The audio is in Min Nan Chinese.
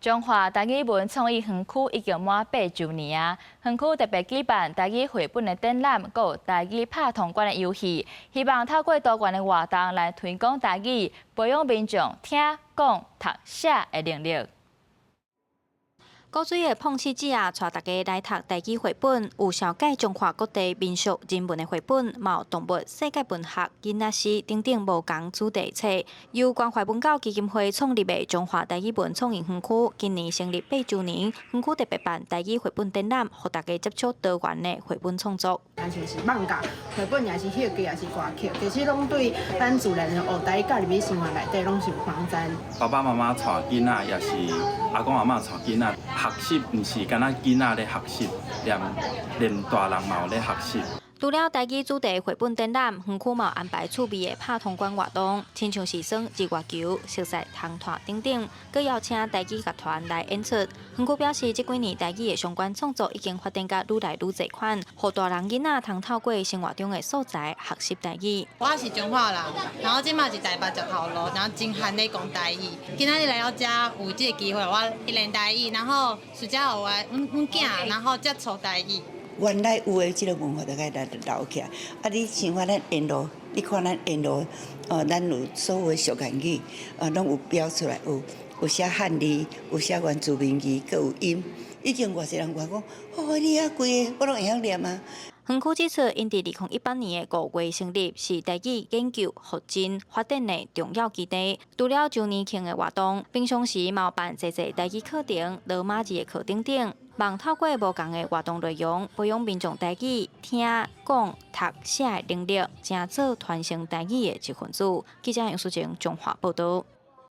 彰化台語文創意園區已經滿8週年啊！園區特別舉辦台語繪本的展覽，閣有台語拍通關的遊戲，希望透過多元的活動來推廣台語，培養民眾聽、講、讀、寫的能力。古錐的碰氣子啊，帶大家來讀台語繪本，有紹介彰化各地民俗人文的繪本，嘛有動物世界文學、囡仔詩等等無仝主題冊。由關懷文教基金會創立的彰化台語文創意園區，今年成立八週年，園區特別辦台語繪本展覽，予大家接觸多元的繪本創作。親像是漫畫、繪本，也是戲劇，也是歌曲，其實攏對咱自然學台語教入去生活內底，攏是有幫助。爸爸媽媽帶囡仔，也是阿公阿嬤帶囡仔。學習毋是干焦囡仔咧學習，連大人嘛有咧學習。除了台語主題繪本展覽，園區嘛安排趣味的拍通關活動，親像是耍日月球、熟似通脫等等，閣邀請台語樂團來演出。園區表示，這幾年台語的相關創作已經發展甲愈來愈濟款，予大人囡仔通透過生活中的素材學習台語。我是彰化人，然後這馬佇台北食頭路，然後真罕咧講台語。今仔日來到遮有這個機會，我練台語，然後暑假我阮囝，然後接觸台語。原來有的這个文化就該來留起來。啊，你像看咱沿路，你看咱沿路，哦，咱有所有的俗諺語，啊，攏有標出來，有寫漢字，有寫原住民語，閣有音。已經偌濟人話講，哦，你遐幾个，我攏會曉念啊。園區指出，𪜶佇2018年的5月成立，是台語研究、復振、發展的重要基地。除了周年慶的活動，平常時嘛有辦濟濟台語課程、羅馬字的課等等，望透過無仝的活動內容，培養民眾台語聽、講、讀、寫的能力，成做傳承台語的一份子。記者楊淑靜彰化報導。